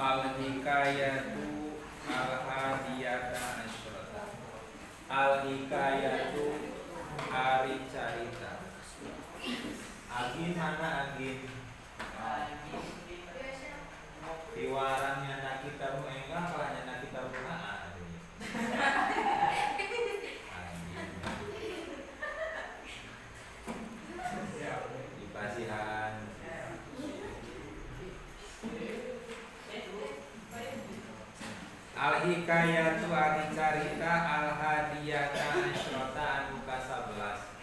Al-hikayatu al-hadiyata asyrata. Al-hikayatu ari carita. Agin mana agin? Piwarang nyana kita nu enggal kalah nyana kita nu naa. Di pasihan. Al-hikayatu ari carita al-hadiyata asyrata anu ka-11.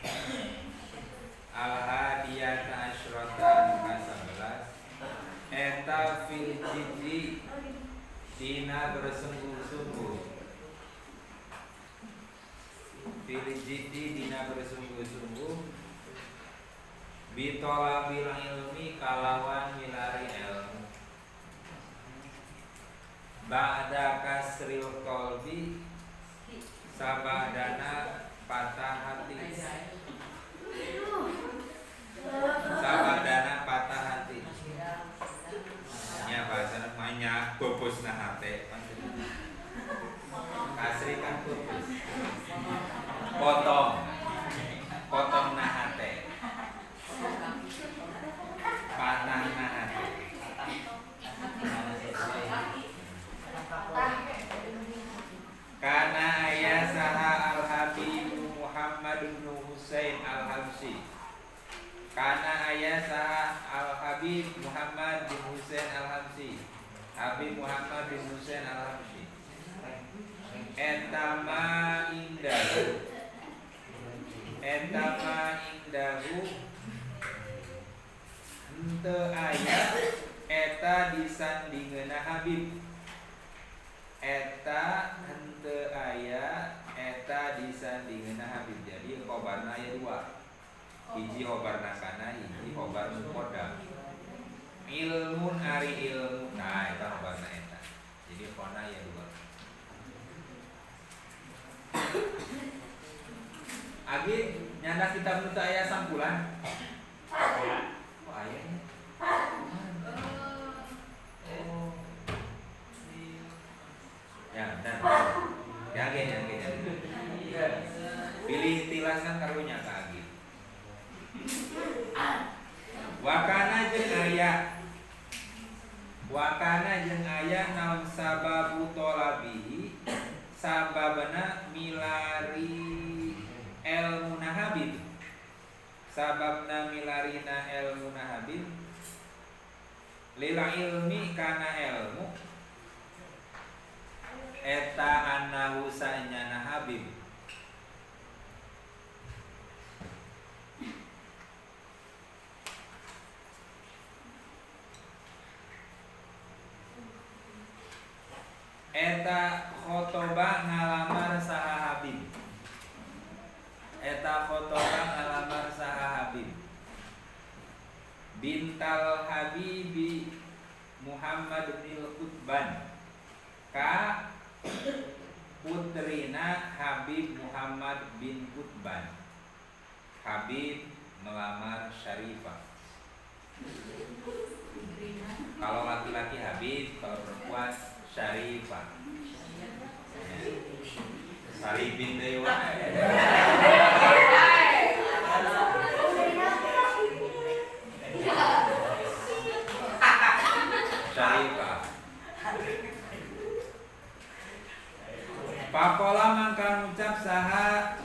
Al-hadiyata asyrata anu ka-11 eta fil jiddi dina bersungguh-sungguh. Fil jiddi dina bersungguh-sungguh bitolabil ilmi kalawan milari ilmu. Ba'da kasril qalbi sabadana patah hati. Sabadana patah hati. Nya bahasana banyak pupusna hate. Kasri kan pupus. Potong. Potongna hate. Patahna hate. Kana aya saha al-Habib Muhammad bin Husain al-Habsyi. Kana aya saha al-Habib Muhammad bin Husain al-Habsyi. Habib Muhammad bin Husain al-Habsyi. Eta ma indahu. Eta ma indahu henteu aya eta disandingeuna Habib. Eta henteu aya eta disandingeuna Habib. Jadi khobarna aya dua. Hiji khobarna kana, hiji khobar muqaddam. Ilmun ari ilmu. Nah, eta khobarna eta. Jadi khona aya dua. Agi nyanda kitab nu teu aya sampulan. Oh, aya nya. Oh. Ya, dan. Ya, ge, ya, ge, ya. Pilih tilasan karunya ka Agi. Wakana jeung aya. Wakana jeung aya naon sababu tolabihi sababna milari elmuna Habib. Sababna milarina elmuna Habib lil ilmi kana ilmu eta annahu sanyana Habib. Eta khotoba ngalamar saha Habib. Eta khotoba ngalamar saha Habib. Bintal Habibi Muhammad bin Qutban ka putrina Habib Muhammad bin Qutban. Habib melamar Syarifah. Kalau laki-laki Habib, kalau perempuan Syarifah. Ya. Saripin deui wae. Syarifah. Pakola mangka ngucap saha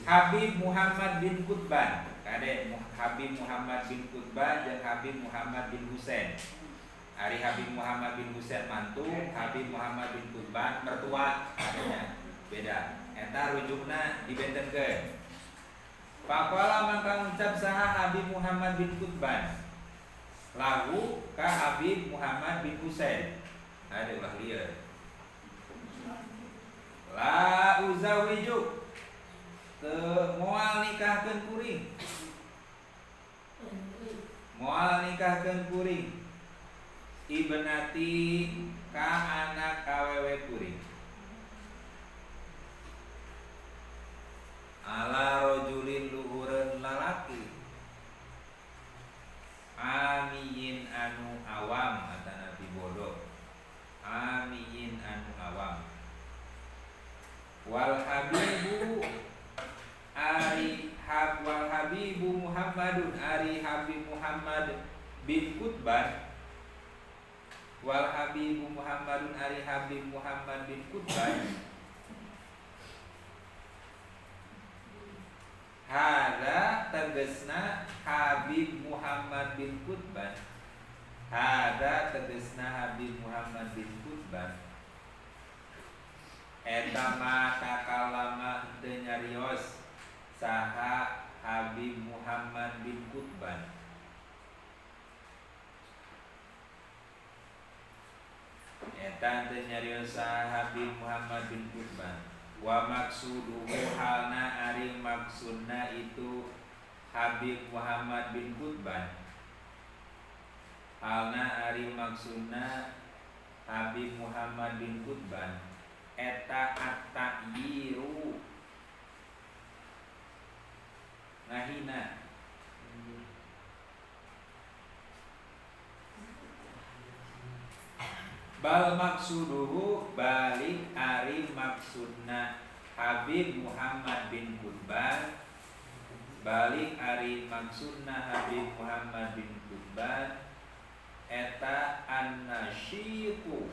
Habib Muhammad bin Qutban. Kade Habib Muhammad bin Qutban jeung Habib Muhammad bin Husain. Ari Habib Muhammad bin Husain mantu, Habib Muhammad bin Qutban mertua, adanya beda. Eta rujukna dibentenkeun. Pakola mangka ngucap saha Habib Muhammad bin Qutban lahu ka Habib Muhammad bin Husain. Ada ulah lieur. La uzawiju teu moal nikahkeun kuring. Moal nikahkeun kuring. Ibnati ka anak awewe kuring. Ala rajulin luhureun lalaki. Amiyin anu awam atanapi bodoh. Wal Habibu Muhammadun ari Habib Muhammad bin Qutban hadza tegasna Habib Muhammad bin Qutban. Hadza tegasna Habib Muhammad bin Qutban eta ma takalama teu nyarios saha Habib Muhammad bin Qutban. Eta teu nyarios saha Habib Muhammad bin Qutban. Wa maksuduhu halna ari maksudna itu Habib Muhammad bin Qutban. Halna ari maksudna Habib Muhammad bin Qutban eta at-ta'yiru ngahina. Bal maksuduhu balik ari maksudna Habib Muhammad bin Qutban. Balik ari maksudna Habib Muhammad bin Qutban eta an-nasyiqu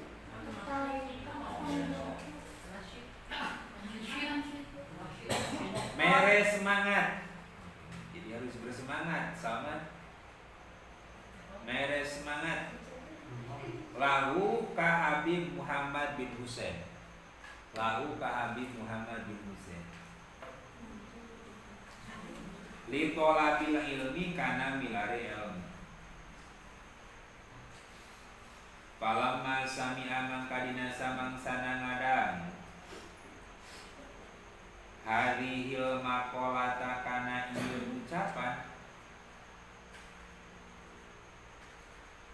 mere semangat. Jadi harus bersemangat sama mere semangat lahu ka Habib Muhammad bin Husain. Lahu ka Habib Muhammad bin Husain li tolabil ilmi kana milari ilmu. Falamma sami'a mangkadina samangsana ngadang hadhil maqalata kana ieu ucapan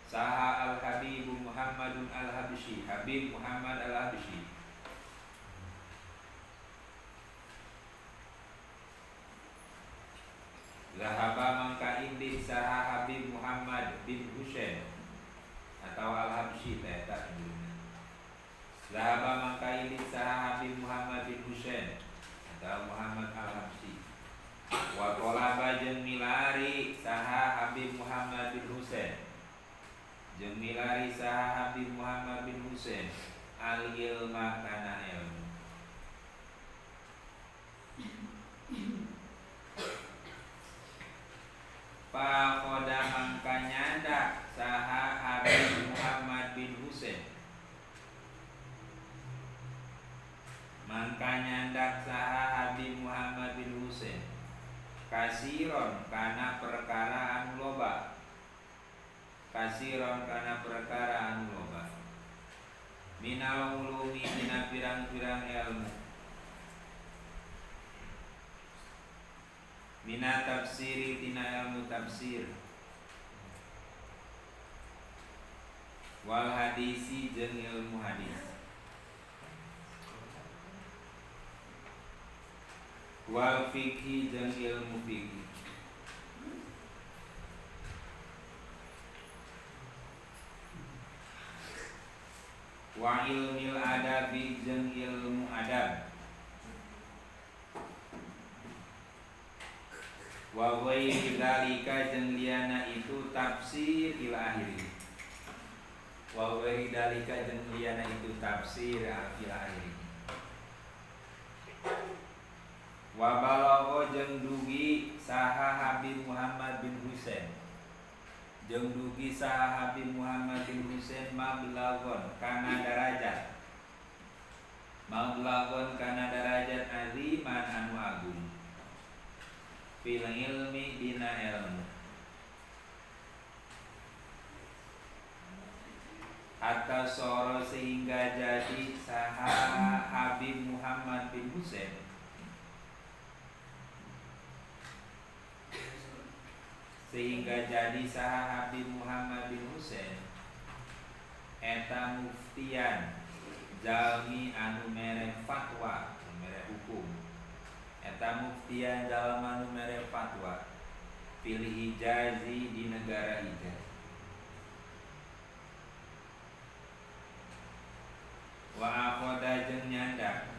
saha al-Habibu Muhammadun al-Habsyi, Habib Muhammad al-Habsyi. Zahaba mangka indih saha Habib Muhammad bin Husain atau al-Habsyi eta judulna. Zahaba mangka indih saha Habib Muhammad bin Husain atau Muhammad al-Habsyi. Wa talaba jeung milari saha Habib Muhammad bin Husain. Jeung milari saha Habib Muhammad bin Husain al-ilma kana ilmu. Pakoda mangka nyandak saha Habib Muhammad bin Husain. Mangka nyandak saha Habib Muhammad bin Husain kasiron kana perkara anu loba. Kasiron kana perkara anu loba minal ulumi dina pirang-pirang ilmu mina tafsiri tina ilmu tafsir wal hadisi jeung ilmu hadis wal fikhi jeung ilmu fikih. Wa ilmil adabi jeung ilmu adab. Wa ghairi dzalika jeung liana itu tafsir ila akhiri. Wa ghairi dzalika jeung liana itu tafsir ila akhiri. Wa balagha jeung dugi saha Habib Muhammad bin Husain. Jeung dugi saha Habib Muhammad bin Husain mablaghon kana darajat. Mablaghon kana darajat aziman anu agung. Fil ilmi dina ilmu. Hatta soro sehingga jadi saha Habib Muhammad bin Husain sehingga jadi saha Habib Muhammad bin Husain eta muftian jalmi anu mere fatwa, mere hukum. Eta muftian jalma anu mere fatwa fil Hijazi di negara Hijaz. Wa akhoda jeung nyandak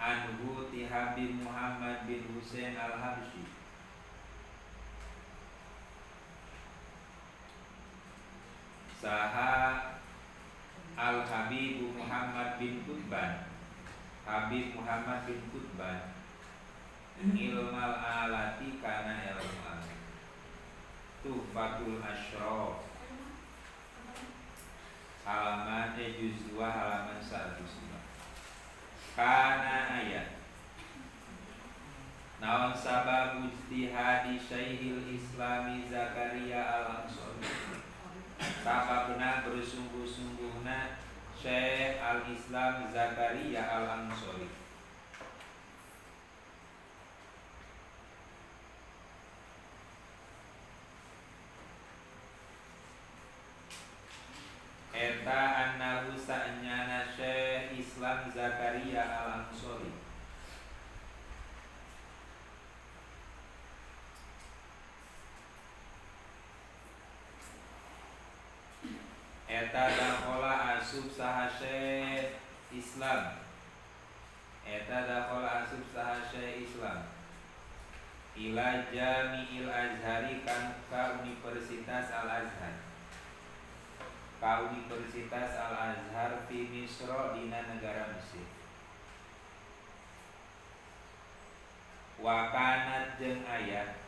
anhu ti Habib Muhammad bin Husain al-Habsyi. Saha Al Habib Muhammad bin Qutban, Habib Muhammad bin Qutban ilmal alati kana ilmu alat. Tuhfatul Ashraf halaman juz 2 halaman 102. Kana ayat naon sabab ijtihadi Syekhil Islami Zakaria Al-Ansori. Sababna bersungguh-sungguhna Syekh Al-Islam Zakaria Al-Ansori. Eta annahu sa'nyana Syekh Islam Zakaria Al-Ansori eta dakhola asub saha Syekh Islam, eta dakhola asub saha Syekh Islam ila Jami'il Azhari kan ka Universitas Al-Azhar, ka Universitas Al-Azhar fi Misra dina negara Mesir. Wa kanat jeung aya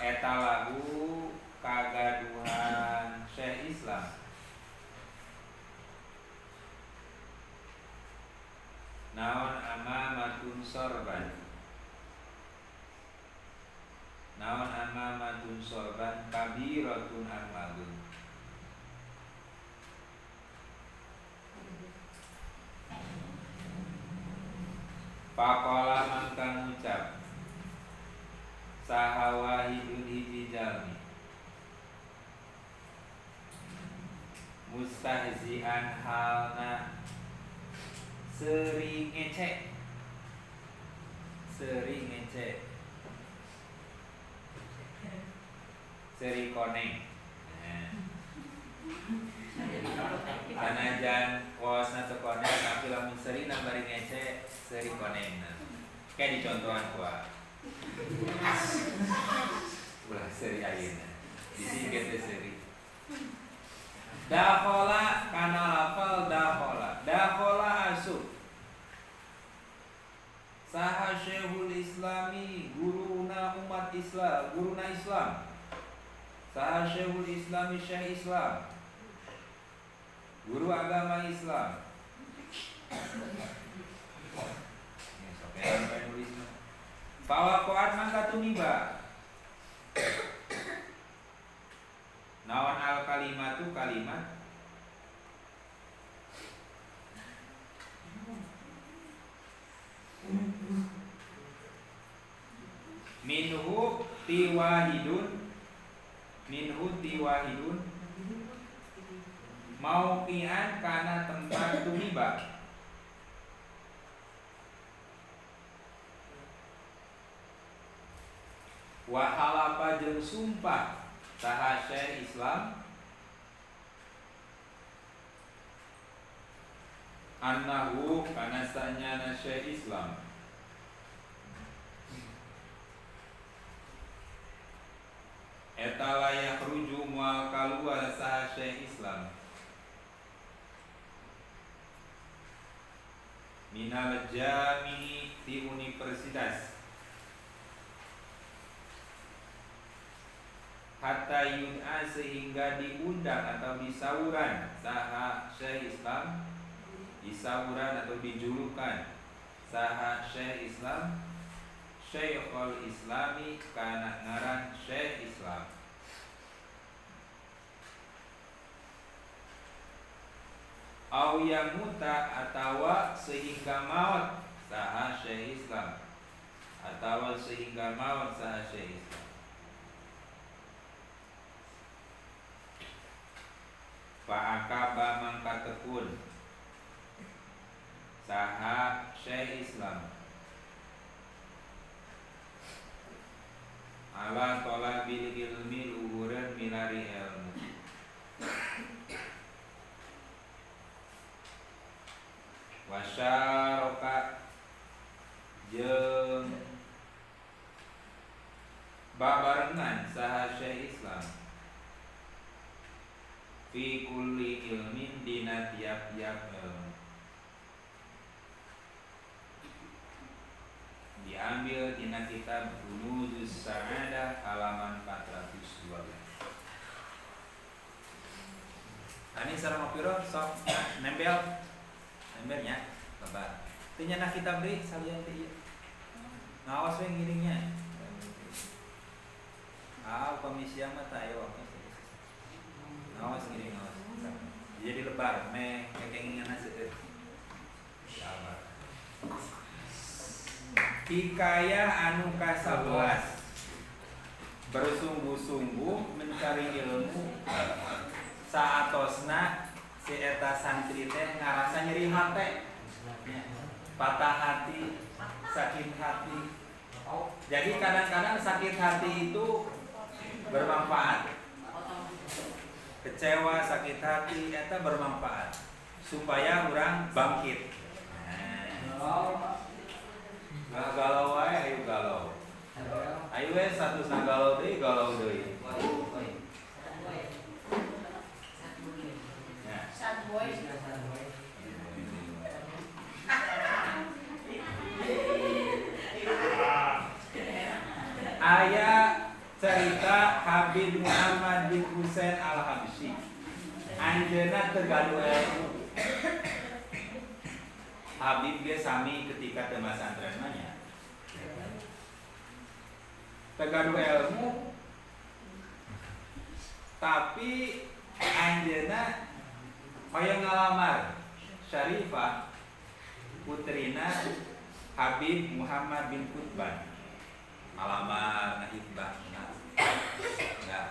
eta lagu kagaduhan Syekh Islam naon amamatun sorban, naon amamatun sorban kabiratun anu agung. Pakola mangka ngucap saha wahidun hiji jalmi mustahzian halna seri ngecek, seri ngecek, seri koneng. Sanajan kosna teu koneng tapi lamun seri bari ngecek seri koneng. Kayak dicontohan kuah. Ulah seri ayeuna. Di sini seri. Dakhola kana lafal dakhola. Dakhola asub. Saha Syekhul Islami guruna umat Islam, guruna Islam. Saha Syekhul Islami Syekh Islam. Guru agama Islam. Fawakoat mangka tumiba. Naon al kalimatu kalimat minhu tiwahidun, minhu tiwahidun mauqian kana tempat tumiba. Wa halafa jeung sumpah saha Syekh Islam annahu kana sanyana Syekh Islam eta layak ruju moal kaluar saha Syekh Islam minal jami'i ti universitas hatta yud'a sehingga diundang atau disawuran saha Syekh Islam, disawuran atau dijulukan saha Syekh Islam Syekhul Islami kana ngaran Syekh Islam. Au yamuta atawa sehingga maut saha Syekh Islam, atawa sehingga maut saha Syekh Islam. Fa'akaba mangka tekun saha Syekh Islam ala tolabil ilmi luhureun milari ilmu. Wasyaraka jeung Babarengan saha Syekh Islam fi kulli ilmin dina tiap-tiap ilmu. Diambil dina kitab Kunuzus Sa'adah halaman 412. Tani sareng mapiro sok nempel. Nempelnya lebar. Teu nyanah kitab deui salian teh ieu. Ngawas we ngiringnya. Ah, upami siang mah tah aya waktu. Ngawas ngiring ngawas. Jadi lebar meh kekengingan seueur. Sabar. Hikayah anu ka-11 bersungguh-sungguh mencari ilmu saatosna si eta santri teh ngarasa nyeri hate, patah hati, sakit hati. Jadi kadang-kadang sakit hati itu bermanfaat. Kecewa, sakit hati eta bermanfaat supaya orang bangkit. Nah, galau wae ayo galau. Ayo we statusna galau deui, galau deui. Nah. Sad boy. Aya cerita Habib Muhammad bin Husain Al-Habsyi. Anjeunna teu gaduh ilmu. Habib ge sami ketika teu masantren mah nya. Teu gaduh ilmu tapi anjeunna hoyong ngalamar Syarifah putrina Habib Muhammad bin Qutban. Ngalamar ngahitbah enggak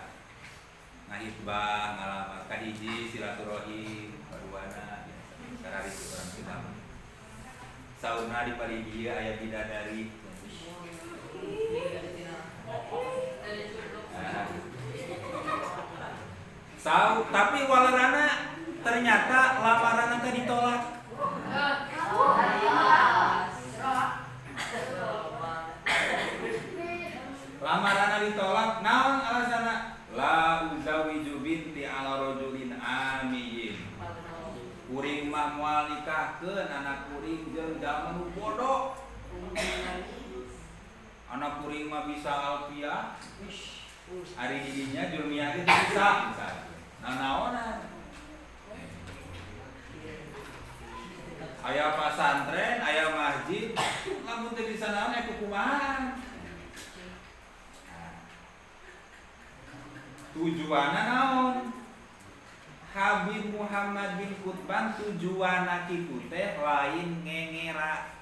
ngahitbah ngalamar kahiji silaturahim kaduana biasa kararitu urang kita sauna di parigi aya bidadari. Nah. Sau tapi walerana ternyata lamaranna teh ditolak. Lamaranna ditolak, naon alasanna? La uzawiju binti ala rajulin amiyin. Kuring mah moal nikahkeun anak kuring jeung jalma nu bodoh. Anak kuring mah bisa alfiah. Ari didinya jurmiyah ge bisa misalnya. Nanaonan. Aya pasantren, aya masjid, lamun teu bisa naon aya kukumahan. Tujuanna naon? Habib Muhammad bin Qutban tujuanna kitu teh lain ngengera,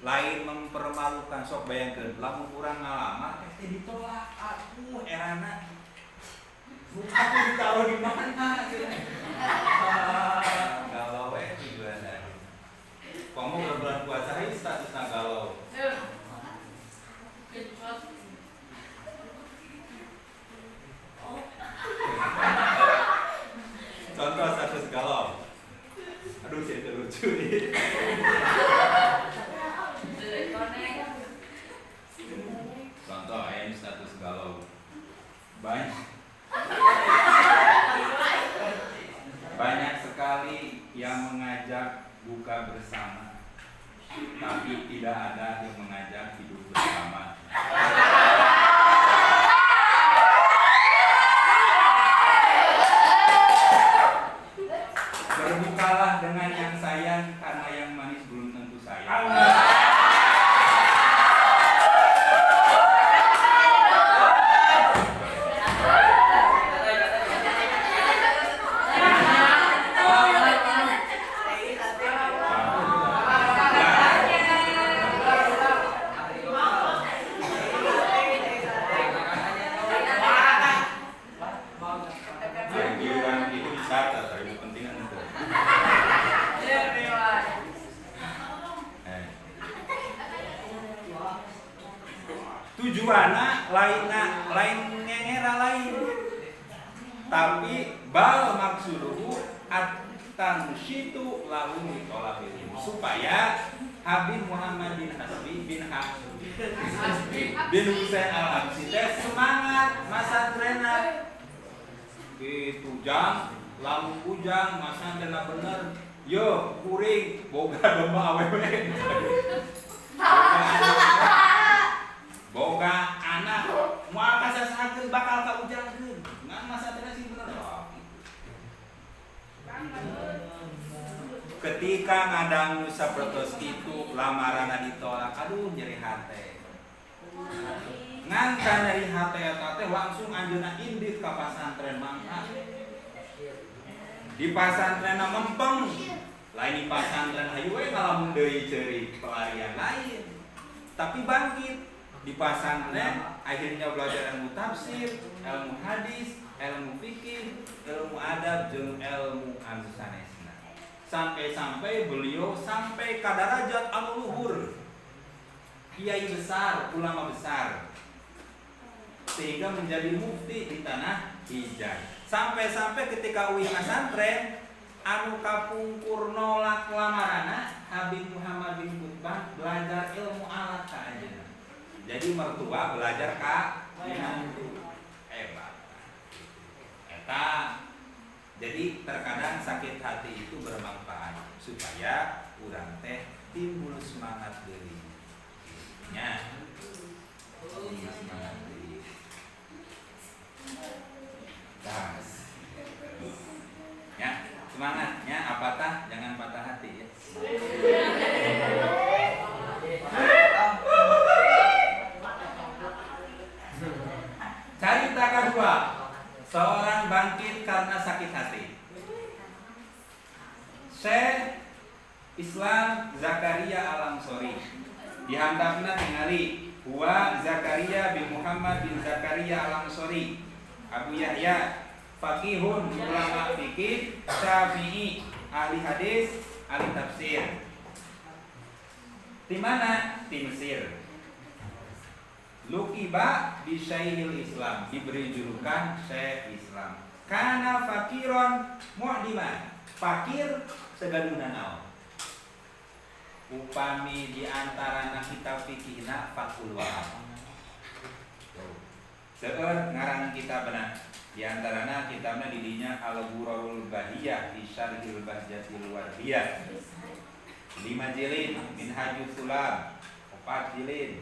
lain mempermalukan. Sok bayangkeun lamun urang ngalamar teh ditolak, aduh erana. Aku ditaruh di mana? Galau we tujuanna. Kamu bulan puasa ieu statusna galau. Contoh status galau. Aduh, cerita lucu nih. Contoh ayam status galau. Banyak sekali yang mengajak buka bersama, tapi tidak ada yang mengajak hidup bersama. Berbukalah dengan yang sayang, karena yang manis belum tentu sayang. Tujuanna lain ngengera lain, tapi bal maksuduhu at-tansyitu lahu li talabil ilm, supaya Habib Muhammad bin Hasbi bin Bin Husain Al-Habsyi teh semangat masantrena gitu jang lamun ujang masantrena bener yo kuring boga domba awewe boga anak moal kasasakeun bakal kaujangkeun ngan masantrena sih bener. Oh, gitu. Ketika ngadangu sapertos kitu lamaranna ditolak, aduh nyeri hate. Ngan ka nyeri hate eta teh langsung anjeunna indit ka pasantren mangka. Di pasantrenna mempeng, lain di pasantren hayu we ngalamun deui ceurik pelarian lain. Tapi bangkit di pasantren akhirnya belajar ilmu tafsir, ilmu hadis, ilmu fikih, ilmu adab jeung ilmu anu sanesna. Sampai-sampai beliau sampai ka darajat anu luhur, kiai besar, ulama besar, sehingga menjadi mufti di tanah Hijaz. Sampai-sampai ketika uih masantren anu kapungkur nolak lamarana Habib Muhammad bin Qutbah belajar ilmu alat ka anjeunna. Jadi mertua belajar ka minantu. Hebat. Eta. Jadi terkadang sakit hati itu bermanfaat supaya urang teh timbul semangat deui. Nya. Timbul semangat deui. Tas. Ya, semangatnya apatah jangan patah hati ya. Carita kedua, seorang bangkit karena sakit hati. Syekh Islam Zakaria Al-Ansori dihantarna tingali huwa Zakaria bin Muhammad bin Zakaria Al-Ansori Abu Yahya faqihun ulama fikih Syafi'i ahli hadis ahli tafsir. Di mana? Di Mesir. Lukiba bi Syekhil Islam, diberi julukan Syekh Islam. Kana fakiron mu'diman, fakir segaduna naon. Upami di antarana kitab fikihna Fathul Wahab. Seueur ngaran kitabna, di antarana kitabna didinya Al-Ghurarul Bahiyah fi Syarhil Bahjatil Wardiyah. 5 jilid Minhajus Sulab, 4 jilid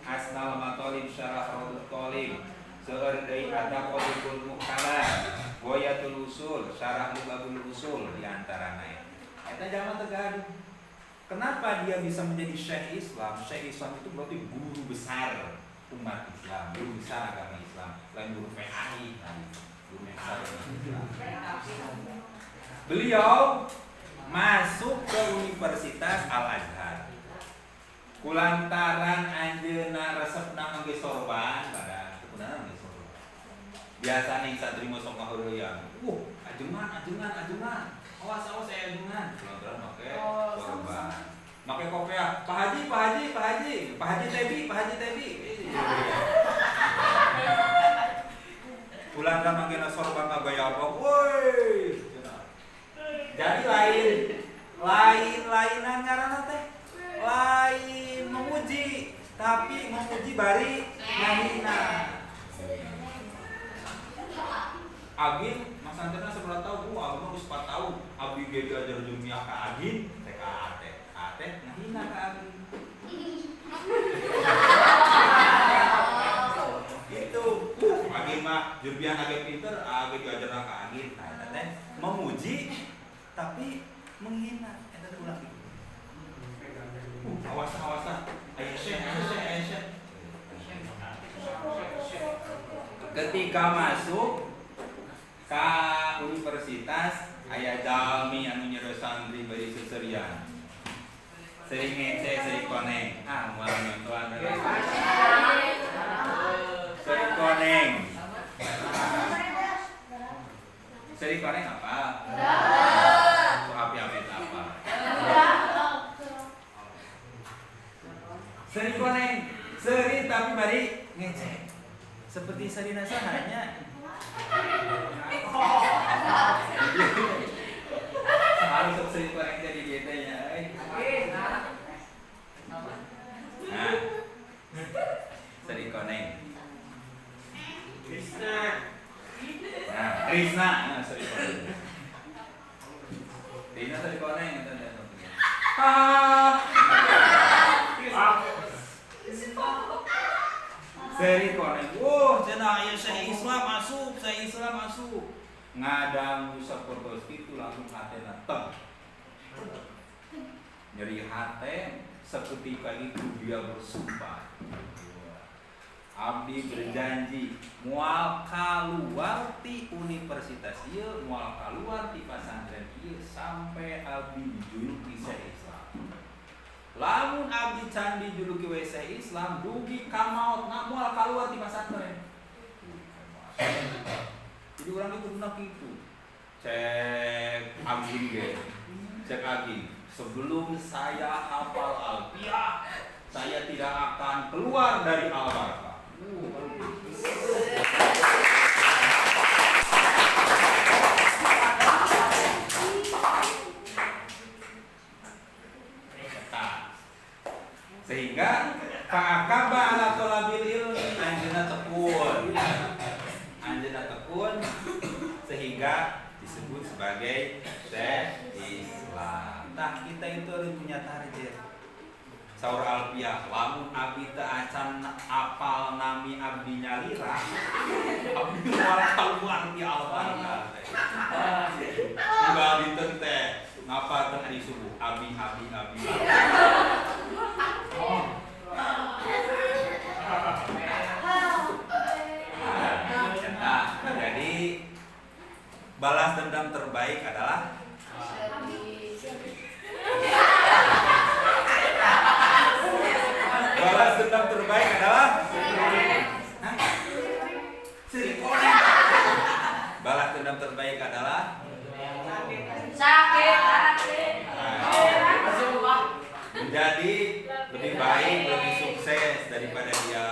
Asnal Matolib Syarah Raudhut Thalib, seueur deui Adaqul Muhkalah, Ghoyatul Usul, Syarah Lubabul Usul di antarana eta. Eta jalma teu gaduh. Kenapa dia bisa menjadi Syekh Islam? Syekh Islam itu berarti guru besar umat Islam, guru besar agama Islam, lain guru PAI, lain guru besar umat Islam. Beliau masuk ke Universitas Al-Azhar. Kulantaran anjeunna resepna ngangge sorban, pada kunaon ngangge sorban. Biasa nih santri mah sok ngaheureuyang. Ajengan, ajengan, ajengan. Awas, awas aya ajengan. Kulantaran make sorban. Make kopiah, Pak Haji, Pak Haji, Pak Haji, Pak Haji Tebi, Pak Haji Tebi. Kulantaran mangkena sorban ngagaya apa? Woi. Jadi lain lain-lainan ngaranna teh. Lain memuji, tapi memuji bari ngahina. Agin masantrena 11 tahun, abdi mah geus 4 tahun. Abdi ge diajar jumiah ka Agin, teh ka Ate. Ate ngahina ka Agin. Itu, Agin mah jurbiah ge pinter, abdi diajarna ka Agin. Nah, eta teh memuji tapi menghina. Eta teh ulah kitu. Awas awas ah. Aya syekh, aya syekh, aya syekh. Ketika masuk ka universitas aya jalmi anu nyero santri bari seserian. Sering ngece, sering koneng. Ah, moal nonton. Sering koneng. Sering koneng apa? So api-api apa? Seri koneng, seri tapi bari ngecek. Seperti Sarina sahanya. Harus sok seri koneng jadi gitu ya. Nah, Seri Koneng? Krisna. Nah, Krisna, nah, Seri Koneng. Krisna Seri Koneng itu ada. Seri Koneng. Wah, cenah ieu Syekh Islam asup, Syekh Islam asup. Ngadang sapertos kitu langsung hatena teng. Nyeri hate seketika itu dia bersumpah. Abdi berjanji moal kaluar ti universitas ieu, moal kaluar ti pasantren ieu sampai abdi dijuluki Syekh Islam. Lamun abdi can dijuluki we Syekh Islam dugi ka maotna moal kaluar ti pasantren. Jadi orang itu kuduna kitu. Cek Aging ge. Cek Aging, sebelum saya hafal Alfiah, saya tidak akan keluar dari Al-Barkah. Sehingga fa'akaba ala tholabil ilmi, anjeunna tekun. Anjeunna tekun sehingga disebut sebagai Syekh Islam. Tah kita itu harus punya target. Saur Alfiah, lamun abdi teu acan apal nami abdi nyalira, abdi moal kaluar ti Al-Barkah. Unggal dinten teh ngapalkeun ari subuh, abi abi abi. Nah, jadi balas dendam terbaik adalah balas dendam terbaik adalah Seri Koneng. Balas dendam terbaik adalah sakit hati. Menjadi lebih baik, lebih sukses daripada dia.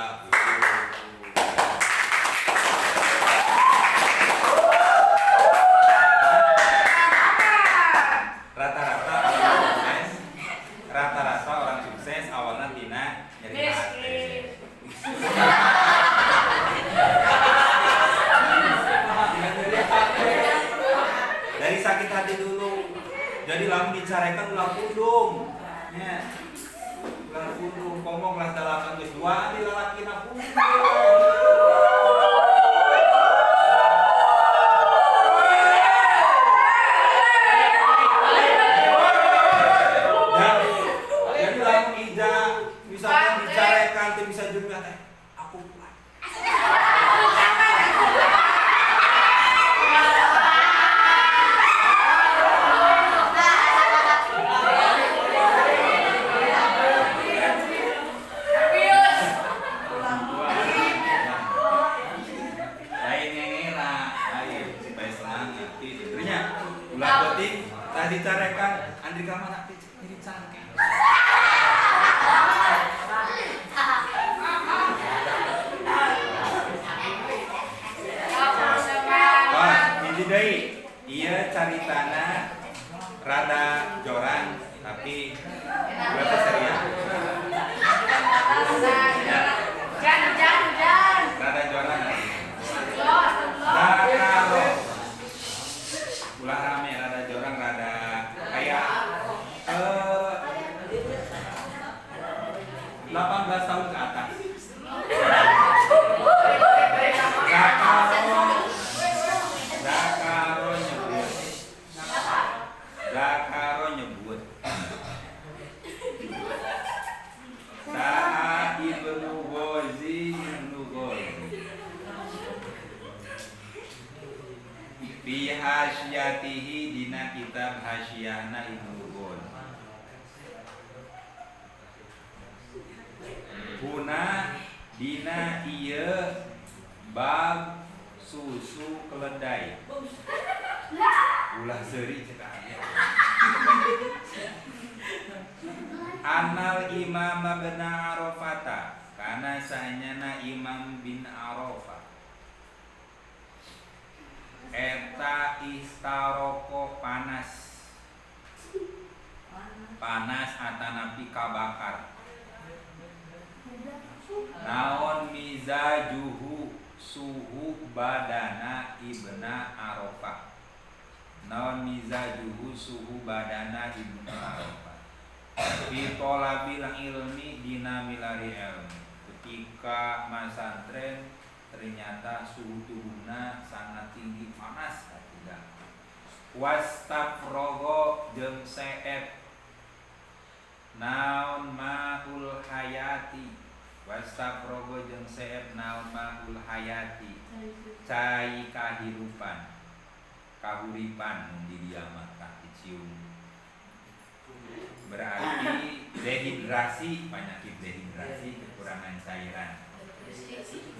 Rata-rata orang sukses, rata-rata orang sukses awalnya tina nyeri hati. Dari sakit hati dulu. Jadi lamun dicarekan ulah pundung. Nya. Ulah pundung komo kelas 8 geus 2 di lalakina pundung. Jadi lamun ija misalkan dicarekan teu bisa jeung teh aku kuat. Lain ngengera, lain supaya semangat. Ternyata ulah penting tadi dicarekan Andri ka mana jadi cangkeng. Wah, hiji deui. Ieu caritana rada jorang tapi berapa serius? Jan. Rada jorang. Zakaro. Ulah rame rada jorang rada kayak 18 tahun ke atas. Zakaro nyebut. Zakaro nyebut. Saha Ibnu Ghazi Ibnu Ghazi. Fi hasyatihi dina kitab hasyahna Ibnu Ghazi. Huna dina ieu bab susu keledai. Ulah seuri cek aya. Anal Imam bin Arafata, kana sanyana Imam bin Arafah. Eta istaroko panas. Panas atanapi kabakar. Naon miz badana Ibna Arafah. Naon mizajuhu suhu badana Ibnu Arafah. Fi tholabil ilmi dina milari ilmu. Ketika masantren ternyata suhu tubuhna sangat tinggi, panas tidak. Wastafrogo jeung seep naon maul hayati. Wastafrogo jeung seep naon maul hayati. Cai kahirupan, kahuripan mun di dieu mah tah dicium. Berarti dehidrasi, penyakit dehidrasi, kekurangan cairan.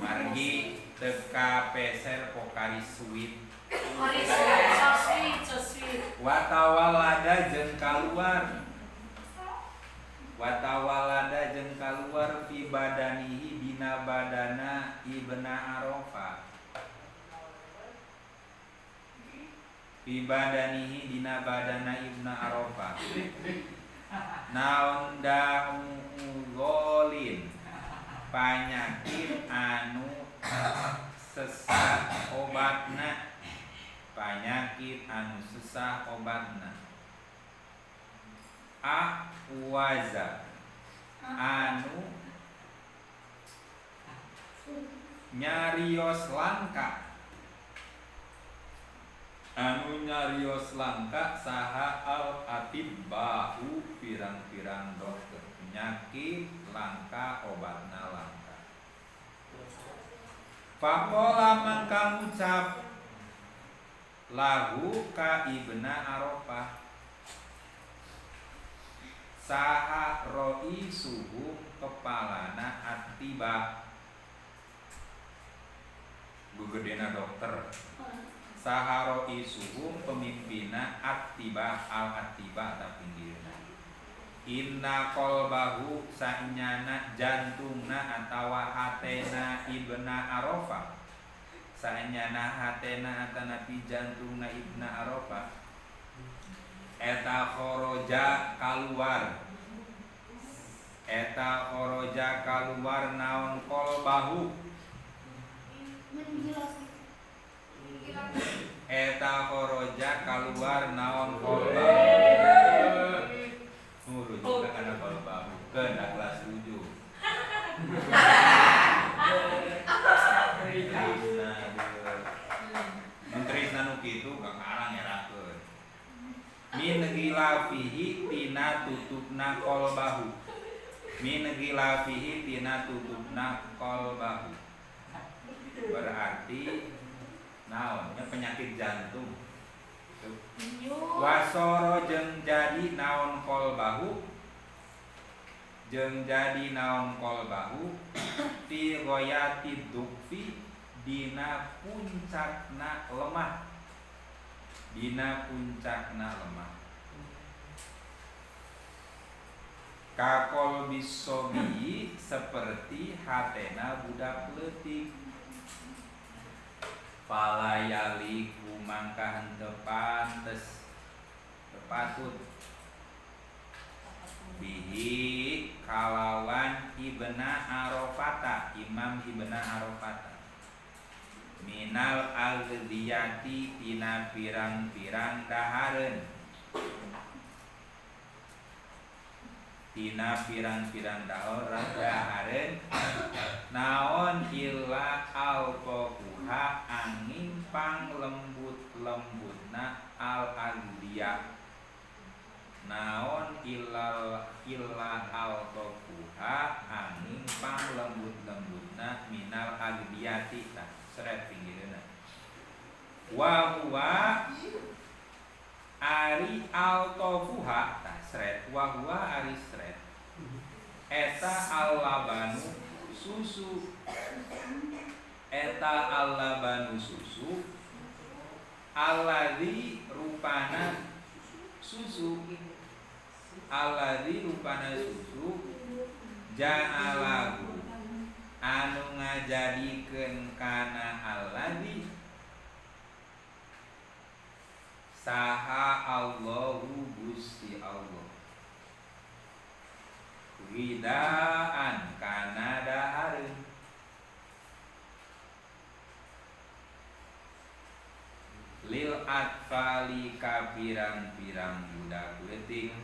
Margi teka peser Pokari Sweet. So sweet, so sweet. Watawalada jeung kaluar. Watawalada jeung kaluar fi badanihi dina badana Ibna Arafah. Fi badanihi dina badana Ibna Arafah. Naon da'u golin panyakit anu sesah obatna, panyakit anu sesah obatna. Awaza anu nyarios langka, anu nyarios langka saha al atibba'u pirang-pirang dokter. Penyakit langka obatna langka. Faqala mangka ngucap lahu ka Ibna Arafah saha roi suhu kepalana atiba, gugedena dokter. Saha roi suhu pemimpinna atiba al atiba ta pinggirna. Inna qalbahu sanyana jantungna atawa hatena Ibna Arafah. Sanyana hatena atanapi jantungna Ibna Arafah. Eta khoroja kaluar. Eta khoroja kaluar naon qalbahu. Eta khoroja kaluar naon qalbahu. Nuru juga karena qalbahu keun kelas 7. Mentrisna nu kitu kakarang ngerakeun. Min ghilafihi tina tutupna qalbahu. Min ghilafihi tina tutupna qalbahu. Berarti naonnya penyakit jantung. Wasoro jeung jadi naon qalbahu, jeung jadi naon qalbahu fi ghayati dukfi dina puncakna lemah, dina puncakna lemah. Kakol bisobi seperti hatena budak leutik. Palayaliku mangka henteu pantes tepatut bihi kalawan Ibna Arafata, Imam Ibna Arafata. Minal aghdiyati tina pirang-pirang dahareun, tina pirang-pirang dahareun naon illa alqaha angin pang lembut-lembutna al aghdiyah. Naon illa alqaha angin pang lembut-lembutna minal aghdiyati. Tah seret pinggirna. Wa huwa ari altofuha tah seret. Wa huwa ari seret eta allabanu susu, eta allabanu susu alladzi rupana susu, alladzi rupana susu ja'alahu anu ngajadikeun kana alladzi saha Allahu Gusti Allah ghidaan kana dahareun. atfali ka pirang-pirang budak leutik.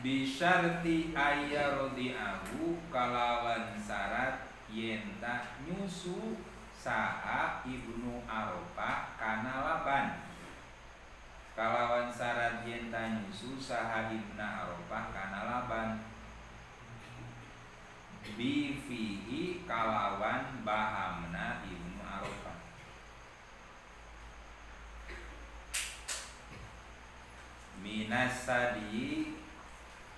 Bisyarti ayyardi'ahu kalawan syarat yen ta nyusu saha Ibnu Arafah kana laban. Kalawan syarat yen ta nyusu saha Ibnu Arafah kana laban. Bifihi kalawan bahamna Ibnu Arafah. Minas sadi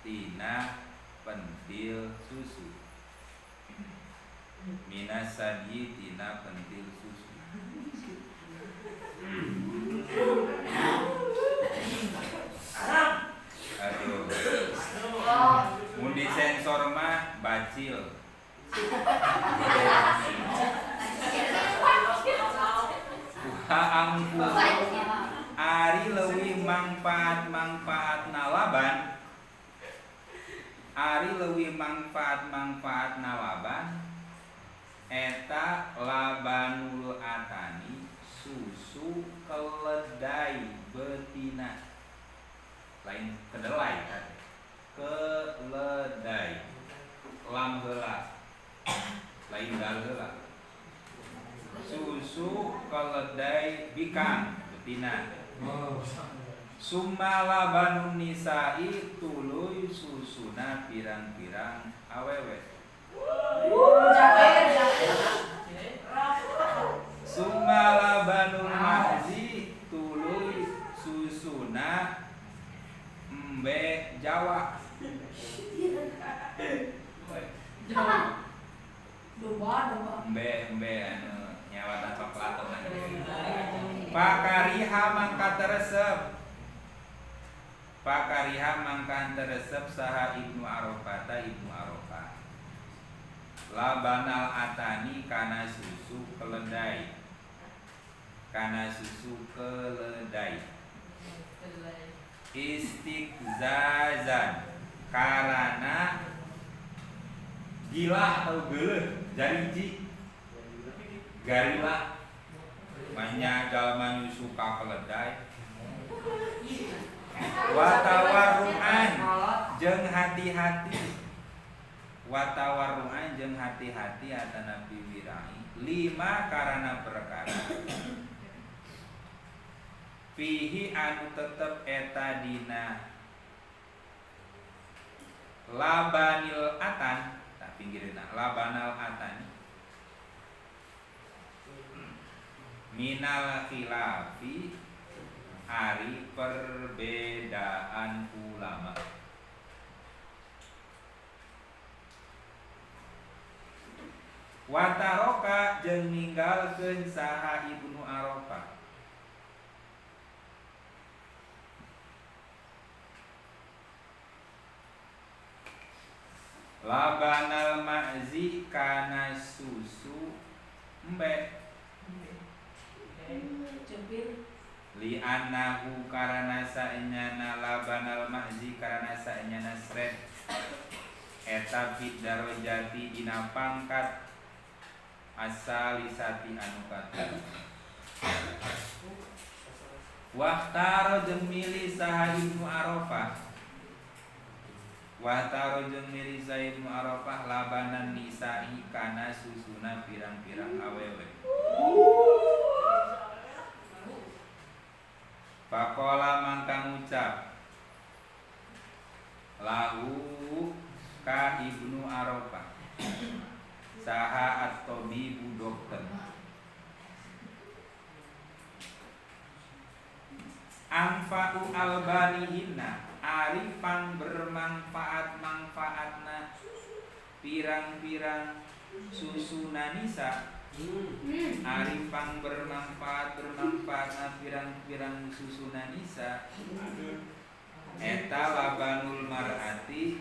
tina pentil susu. Minas sadi tina pentil susu. Aduh. Mun disensor mah bacil. Wa angku ari leuwih mangfaat-mangfaat nalaban. Ari leuwih mangfaat-mangfaat nalaban eta labanul atani susu keledai betina. Lain kedelai kan? Keledai lam heula. Lain dal heula. Susu keledai bikang betina. Summa labanun nisa'i tuluy susuna pirang-pirang awewe. Summa labanul mahzi tuluy susuna embe Jawa. Embe anu nyawatan coklat. Pakariha mangka teresep. Pakariha mangkan teresep saha Ibnu Arafah Ibnu Arafah. Labanal atani kana susu keledai. Kana susu keledai. Istikzazan karana gila atau geuleuh jariji garila manya jalma nyusu ka keledai. Watawarruan jeung hati-hati. Watawarruan jeung hati-hati atanapi wirai lima karana perkara fihi anu tetep eta dina labanil atan tak pinggirna labanal atan minal khilafi ari perbedaan ulama. Wataroka jeung ninggalkeun saha Ibnu Arafah. Labanal ma'zi kana susu embe. Li annahu karana saenyana labanal ma'zi karana saenyana sret eta fit darajati dina pangkat asalisati anu katilu. Wahtaro jeung milih saha Ibnu Arafah. Wahtaro jeung milih saha Ibnu Arafah labanan nisa'i kana susuna pirang-pirang awewe. Pakola mangka ngucap lahu ka Ibnu Arafah saha at-tabibu dokter. Anfa'u albanihinna ari pang bermanfaat manfaatna pirang-pirang susuna nisa. Ari pang bermanfaat bermanfaatna pirang-pirang susuna nisa eta labanul mar'ati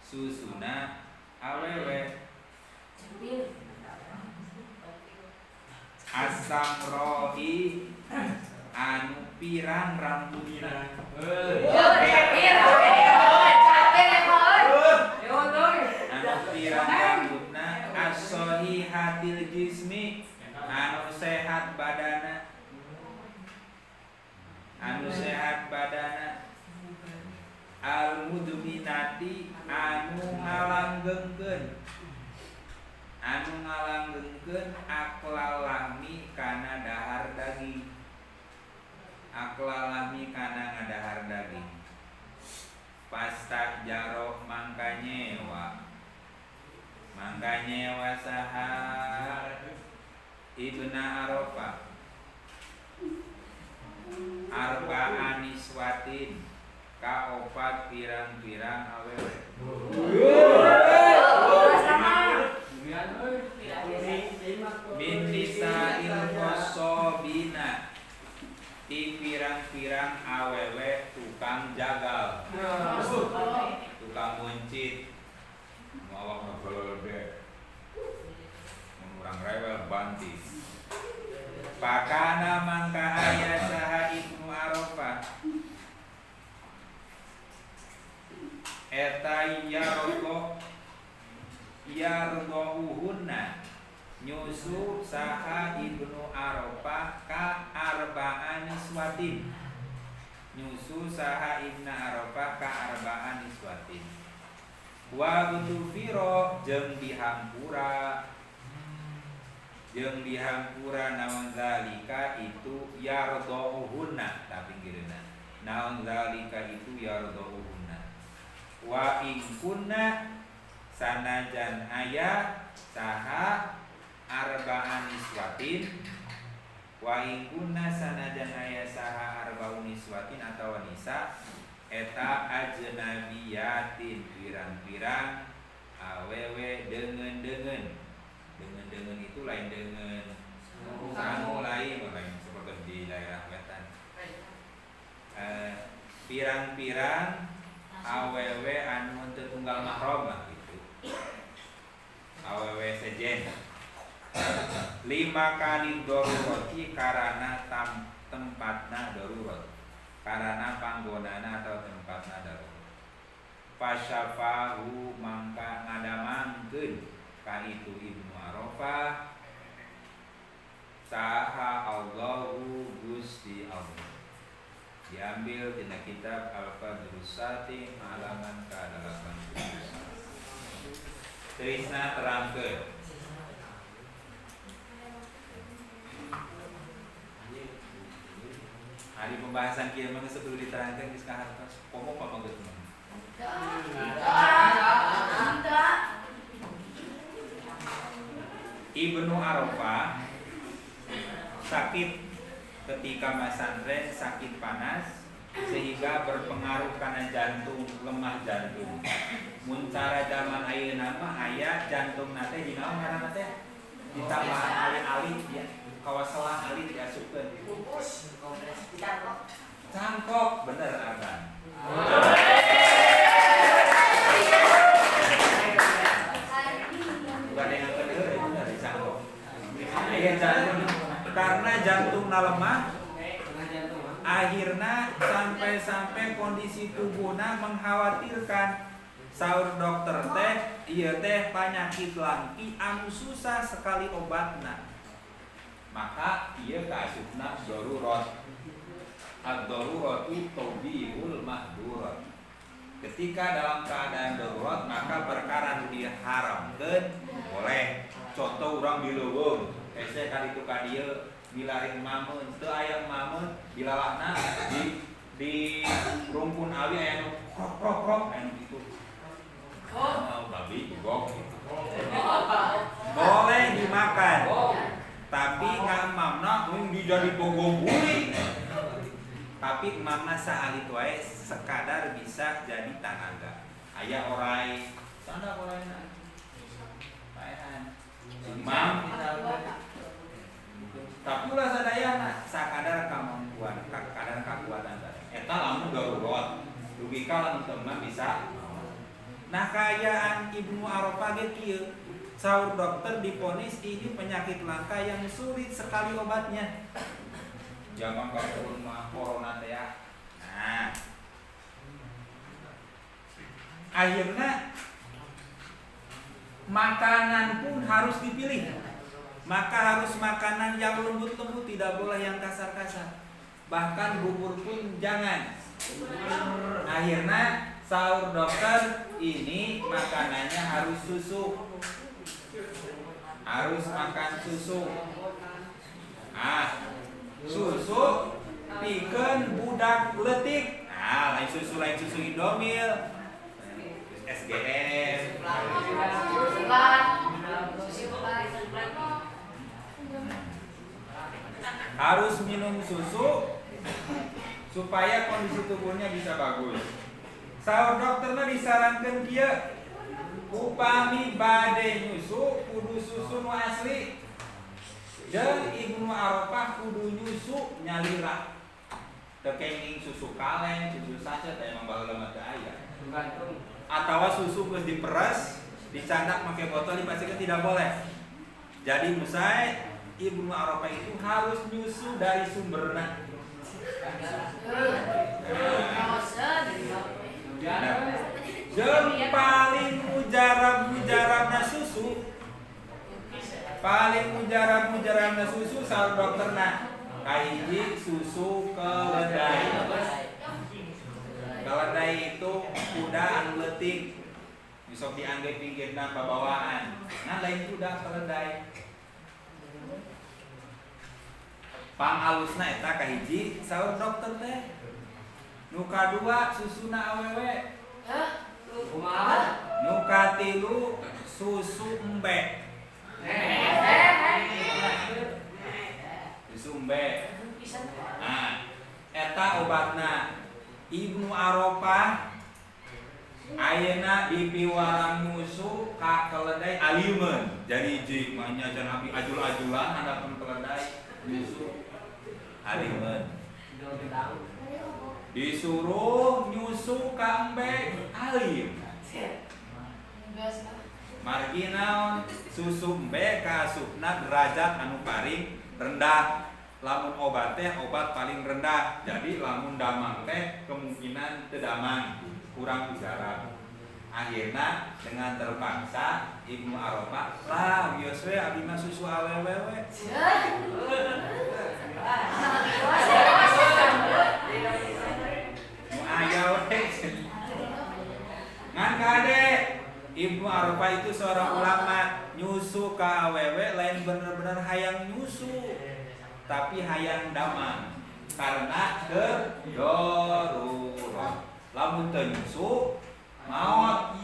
susuna awewe. Asamroi anu pirang rambutna. Anu pirang Jismi anu sehat badana, anu sehat badana, al mudminati anu ngalanggengkeun, anu ngalanggengkeun aklal lahmi kana dahar daging, aklal lahmi kana ngadahar daging. Pasta jaro mangka nyewa, mangka nyewa saha Ibna Arafah arba'an niswatin ka opat pirang-pirang awewe. Min nisa'il qasobina ti pirang-pirang awewe tukang jagal, tukang muncit, awak ngegelede, mun urang rewel banting. Pakana mangka aya saha Ibnu Arafah eta yardo yardohunna nyusu saha Ibnu Arafah ka arba'an niswatin, nyusu saha Ibnu Arafah ka arba'an niswatin wa gutufiro jeung dihampura, jeung dihampura naon zalika itu yardohunna, tapi ngirena naon zalika itu yardohunna wa in kunna sanajan aya saha arba'an niswatin, wa in kunna sanajan aya saha arba'un niswatin atawa nisa eta ajnabiyatin pirang-pirang awewe deungeun-deungeun. Deungeun-deungeun itu lain deungeun sangu, lain lain seperti di daerah wetan. Pirang-pirang awewe anu teu tunggal mahram lah gitu. Awewe sejen. Lima kali darurati karana tempatna darurat, karana panggonana atau tempatna darurat. Fasyafahu mangka ngadamangkeun ka itu Ibnu Arafah saha Allahu Gusti Allah. Diambil tina kitab Al-Fadlus Sati halaman ke-81. Trisna terangkeun. Hari pembahasan kieu mah geus kudu diterangkeun geus kahartos. Komo apa geus mah? Ibnu Arafah sakit ketika masantren, sakit panas sehingga berpengaruh karena jantung, lemah jantung. Mun cara zaman ayeuna mah aya jantungna teh dinaon ngaranna teh? Ditambahan alit-alit ya, kawaselang alit diasupkeun. Cangkok, bener Ardan. Bukan yang kedua, bener cangkok. Iya jantung, karena jantungna lemah, akhirnya sampai-sampai kondisi tubuhna mengkhawatirkan. Saur dokter teh, ieu teh penyakit langki anu susah sekali obatna. Maka ieu kaasupna darurat. Ad-daruratu tubihul mahdurat. Ketika dalam keadaan darurat maka perkara nu diharamkeun boleh. Contoh urang di leuweung, hese ka ditu ka dieu milari mameun, teu aya mameun dilalahna di rumpun awi aya nu krok krok krok aya nu kitu. Oh, babi gogok gitu. Boleh dimakan. Tapi ngamamna mung dijadi bogong guling. Tapi emamna saalit wae sekadar bisa jadi tanaga. Aya orai, tanda oraina. Paehan. Imam tapi ulah sadayana sakadar kamampuan, kadar kakuatan. Eta lamun darurat. Dugi ka lamun teu mah bisa. Nah kaayaan Ibnu Arafah ge kieu. Saur dokter diponis ini penyakit langka yang sulit sekali obatnya. Zaman kapurun mah corona teh ya. Nah, akhirnya makanan pun harus dipilih. Maka harus makanan yang lembut-lembut, tidak boleh yang kasar-kasar. Bahkan bubur pun jangan. Akhirnya saur dokter ini makanannya harus susu. Harus makan susu. Ah, susu pikeun budak leutik. Ah, lain susu Indomil. SGM. Harus minum susu supaya kondisi tubuhnya bisa bagus. Saur dokterna disarankan kieu, upami bade nyusu kudu susu nu asli. Jeung Ibnu Arafah kudu nyusu nyalira. Teu kenging susu kaleng, susu sachet emang baheula mah teu aya. Atawa susu geus diperes, dicandak make botol dipastikan tidak boleh. Jadi musai Ibnu Arafah itu harus nyusu dari sumberna. Jeung paling mujarab-mujarabna susu, paling mujarab-mujarabna susu saur dokterna kahiji susu keledai. Keledai itu kuda anu leutik, besok diangge pinggirna pabawaan. Nah lain kuda keledai. Pangalusna eta kahiji saur dokter teh. Nu kadua susuna awewe. Nu katilu susu embe. Susu embe. Nah, eta obatna. Ibnu Arafah ayeuna dipiwarang nyusu ka keledai aliumeun. Jadi hiji mah nya can abi ajul-ajulan handapeun keledai nyusu aliumeun. Disuruh nyusu ka embe alim. Margi naon susu embe kaasupna derajat anu paling rendah. Lamun obat teh obat paling rendah. Jadi lamun damang teh kemungkinan teu damang, kurang mujarab. Akhirna dengan terpaksa Ibnu Arafah lah wios we abdi mah susu awewe we. Nu aya we. Ngan kade Ibnu Arafah itu seorang ulama, nyusu ka awewe lain bener-bener hayang nyusu, tapi hayang damang karena keur darurat. Lamun teu nyusu maot.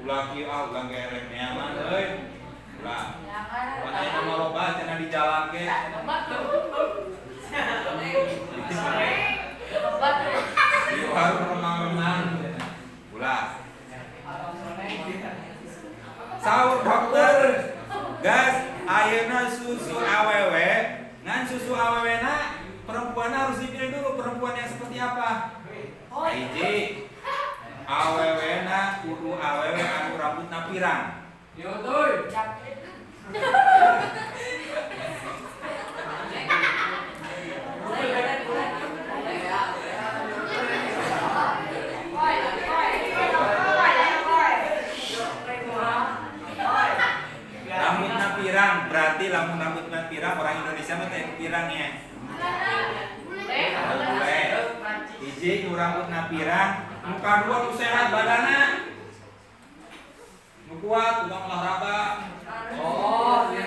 Ulah kieu ah ulah gerek nyaman euy. Ulah. Pan aya mah loba cenah di jalan ge. Di warung remang-remang. Ulah. Saur dokter gas ayeuna susu awewe, ngan susu awewena perempuan harus dipilih dulu perempuan yang seperti apa. Hiji awewena kudu awewe anu rambutna pirang. Yo tuy. Rambutna pirang berarti lamun rambutna pirang orang Indonesia mah teh pirangnya. Bule. Hiji nu rambutna pirang, nu kadua nu sehat badana. Nu kuat tukang olahraga. Oh, iya.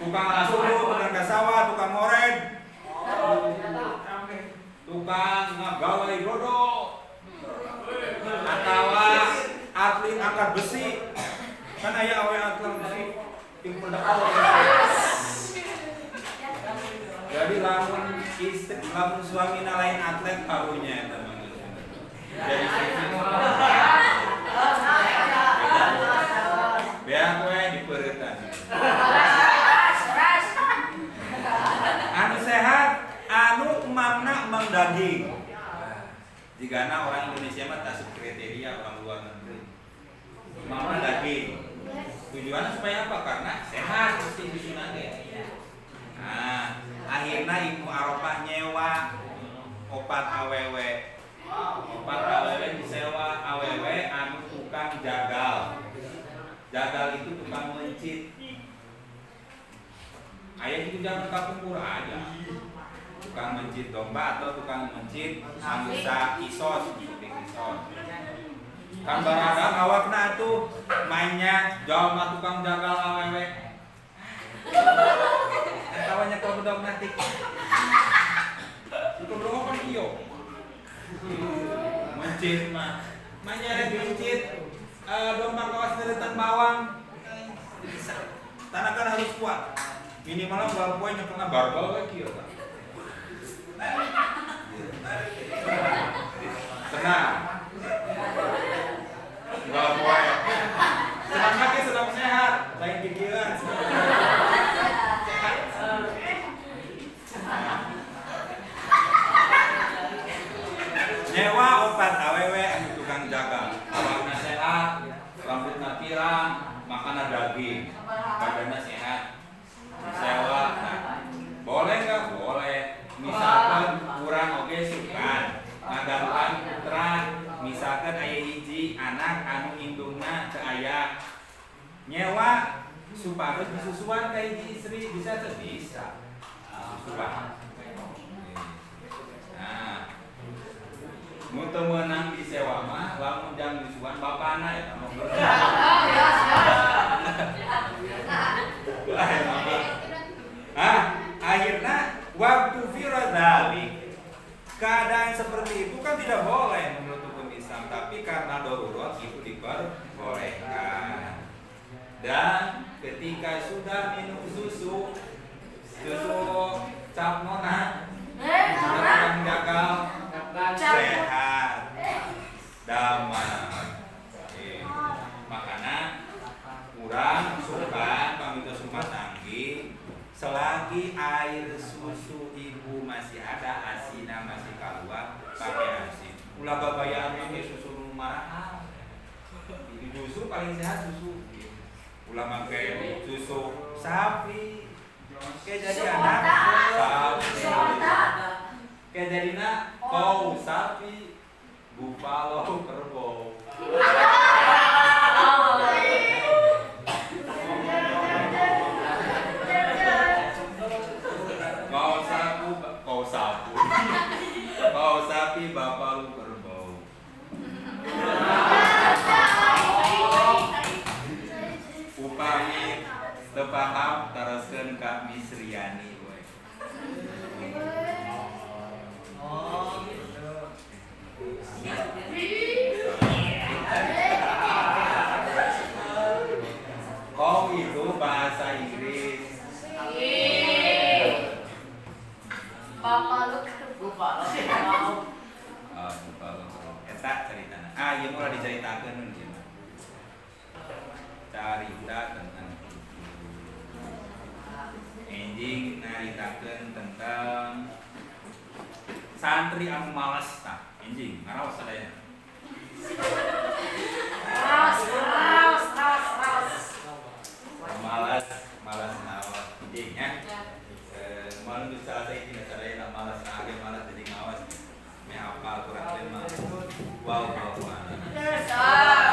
Tukang asuh, tukang ka sawah, tukang ngored. Tukang ngagawe rodo. Atawa atlet angkat besi. Kan aya awe atlet besi ting pendak. Jadi lamun istri, lamun suamina lain atlet karunya eta mah. Jadi beak we dipeuretan. Anu sehat, anu emamna emam daging. Jigana orang Indonesia mah tasup kriteria orang luar negeri. Emamna daging. Tujuannya supaya apa? Karena sehat mesti disunan ge. Nah, akhirnya Ibnu Arafah nyewa opat awewe. Opat awewe disewa awewe anu tukang jagal. Jagal itu tukang mencit. Aya kitu zaman kapungkur aja. Tukang mencit domba atau tukang mencit anggusa kisos, seperti kisos. Kan baradang awakna atuh mainnya jalma tukang jagal awewe. Tawanya kalau bedog nanti. Itu bedog kan iyo. Mencit mah. Mainnya rek mencit domba kawas deretan bawang. Bisa. Tanah kan harus kuat. Minimal unggal poe nyekelna barbel we kieu tah. Tenang. Unggal poe. Senang make senam sehat, lain gigilan. Sehat. Nyewa opat awewe anu tukang jaga. Awakna sehat, rambutna pirang, makanna daging, badanna sehat. Sewa, nah, boleh nggak? Boleh. Misalkan kurang oge sukan, ngagaduhan putra, misalkan aya hiji anak anu indungna teu aya, nyewa supados disusuan ka hiji istri bisa teu? Bisa. Disusuan. Nah, mun teu meunang disewa mah lamun jang nyusuan bapana eta mah. Ah, akhirnya waktu firadalik keadaan seperti itu kan tidak boleh menurut hukum Islam, tapi karena darurat itu diperbolehkan. Dan ketika sudah minum susu, susu cap nona, sudah jagal sehat, damai. Makanya kurang suka pamito sumpah tanggi. Selagi air susu ibu masih ada, asina masih keluar, pakai asin. Ulah babayaan make susu nu marahal. Susu paling sehat susu. Ulah make susu sapi. Kayak jadi anak sapi. Kayak jadina kau sapi, buffalo kerbau. Kau sapi, bapak lu kerbau. Upami teu paham taroskeun ka Misriani we. Oh gitu. Kau itu bahasa Inggris. Bapak lu kerbau. Ah, bapak lu. Eta ceritana. Ah, ieu mah diceritakeun ieu mah. Carita tentang enjing naritakeun tentang santri anu malas tah. Enjing ngaraos sadaya. Raos, raos, raos, raos. Malas, malas ngawas. Enjing nya. Malam bisa saya ini sadaya malas age malas jadi ngawas. Meh apal kurang teh mah. Wow, wow, wow.